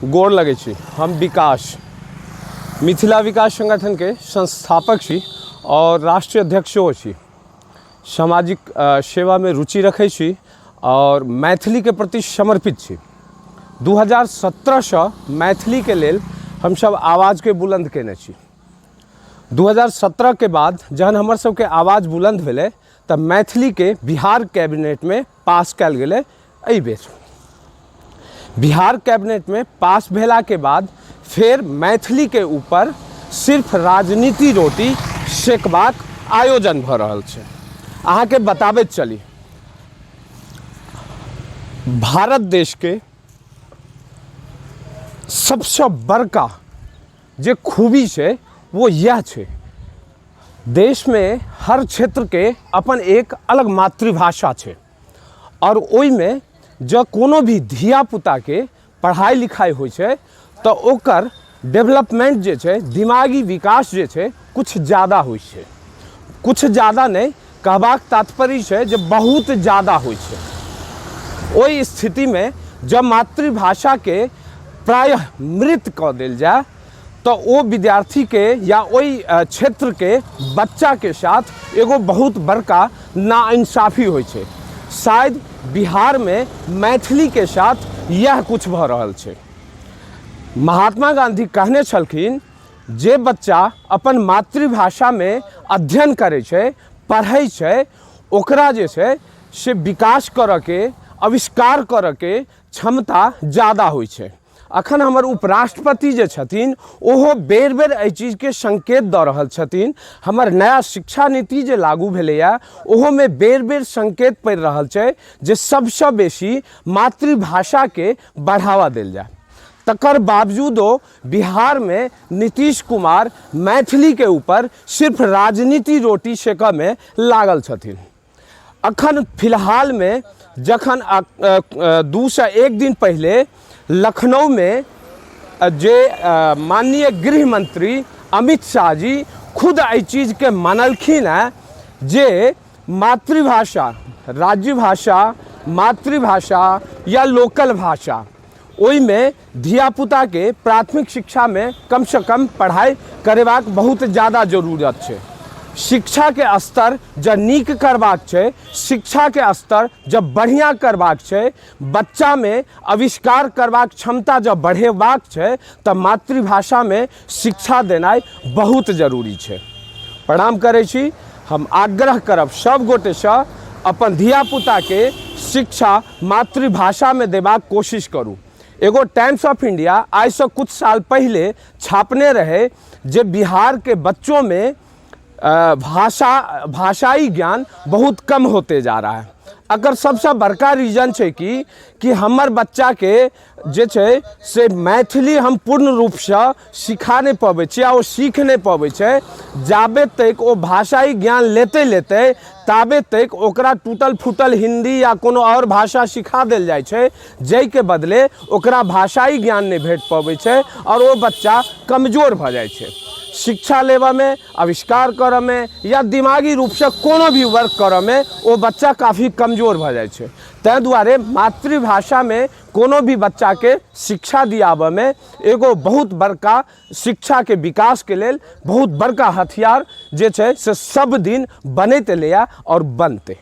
गोर लगै छी। हम विकास, मिथिला विकास संगठनके संस्थापक छी आओर राष्ट्रीय अध्यक्ष सेहो छी। सामाजिक सेवामे रुचि रखै छी आओर मैथिलीके प्रति समर्पित छी। 2017सँ मैथिलीके लेल हमसभ आवाजके बुलन्द कयने छी। 2017के बाद जहन हमर सबके आवाज बुलन्द भेलै तऽ मैथिलीके बिहार कैबिनेटमे पास कयल गेलै। एहिबेर बिहार कैबिनेटमे पास भेलाके बाद फेर मैथिलीके ऊपर सिर्फ राजनीति रोटी सेकबाक आयोजन भऽ रहल छै। अहाँके बताबैत चली, भारत देशके सबसँ बड़का जे खूबी छै वो इएह छै, देशमे हर क्षेत्रके अपन एक अलग मातृभाषा छै आओर ओहिमे जँ कोनो भी धियापुताके पढ़ाइ लिखाइ होइ छै तऽ ओकर डेवलपमेन्ट जे छै, दिमागी विकास जे छै, किछु ज्यादा होइ छै। किछु ज्यादा नहि, कहबाक तात्पर्य छै जे बहुत ज्यादा होइ छै। ओहि स्थितिमे जँ मातृभाषाके प्रायः मृत कऽ देल जाय तऽ ओ विद्यार्थीके या ओहि क्षेत्रके बच्चाके साथ एगो बहुत बड़का नाइंसाफी होइ छै। शायद बिहारमे मैथिलीके साथ इएह किछु भऽ रहल छै। महात्मा गाँधी कहने छलखिन, जे बच्चा अपन मातृभाषामे अध्ययन करै छै, पढ़ै छै, ओकरा जे छै से विकास करऽके, आविष्कार करऽके क्षमता ज्यादा होइ छै। अखन हमर उपराष्ट्रपति जे छथिन, ओहो बेर बेर एहि चीजके संकेत दऽ रहल छथिन। हमर नया शिक्षा नीति जे लागू भेलैए, ओहोमे बेर बेर संकेत पड़ि रहल छै जे सबसँ बेसी मातृभाषाके बढ़ावा देल जाय। तकर बावजूदो बिहारमे नीतीश कुमार मैथिलीके ऊपर सिर्फ राजनीति रोटी सेकऽमे लागल छथिन। अखन फिलहालमे जखन 2 से 1 दिन पहिले लखनऊमे जे माननीय गृह मंत्री अमित शाह जी खुद एहि चीजके मानलखिन हेँ जे मातृभाषा, राज्य भाषा, मातृभाषा या लोकल भाषा, ओहिमे धियापुताके प्राथमिक शिक्षामे कमसँ कम पढ़ाइ करेबाक बहुत ज्यादा जरूरत छै। शिक्षाके स्तर जँ नीक करबाक छै, शिक्षाके स्तर जँ बढ़िआँ करबाक छै, बच्चामे आविष्कार करबाक क्षमता जँ बढ़ेबाक छै, तऽ मातृभाषामे शिक्षा देनाइ बहुत जरूरी छै। प्रणाम करै छी। हम आग्रह करब सब गोटेसँ, अपन धियापुताके शिक्षा मातृभाषामे देबाक कोशिश करू। एगो टाइम्स ऑफ इंडिया आइसँ कुछ साल पहिले छापने रहै जे बिहारके बच्चोमे भाषाई ज्ञान बहुत कम होते जा रहा है। अगर सबसँ बड़का रीजन छै कि हमर बच्चाके जे छै से मैथिली हम पूर्ण रूपसँ सिखा नहि पबै छियै आ ओ सीख नहि पबै छै। जाबे तक ओ भाषाई ज्ञान लेते लेते, ताबे तक ओकरा टूटल फूटल हिन्दी या कोनो आओर भाषा सिखा देल जाइ छै, जाहिके बदले ओकरा भाषाई ज्ञान नहि भेट पबै छै आओर ओ बच्चा कमजोर भऽ जाइ छै। शिक्षा लेबऽमे, आविष्कार करऽमे या दिमागी रूपसँ कोनो भी वर्क करऽमे ओ बच्चा काफी कमजोर भऽ जाइ छै। ताहि दुआरे मातृभाषामे कोनो भी बच्चाके शिक्षा दियाबऽमे एगो बहुत बड़का, शिक्षाके विकासके लेल बहुत बड़का हथियार जे छै से सब दिन बनैत एलैए आओर बनतै।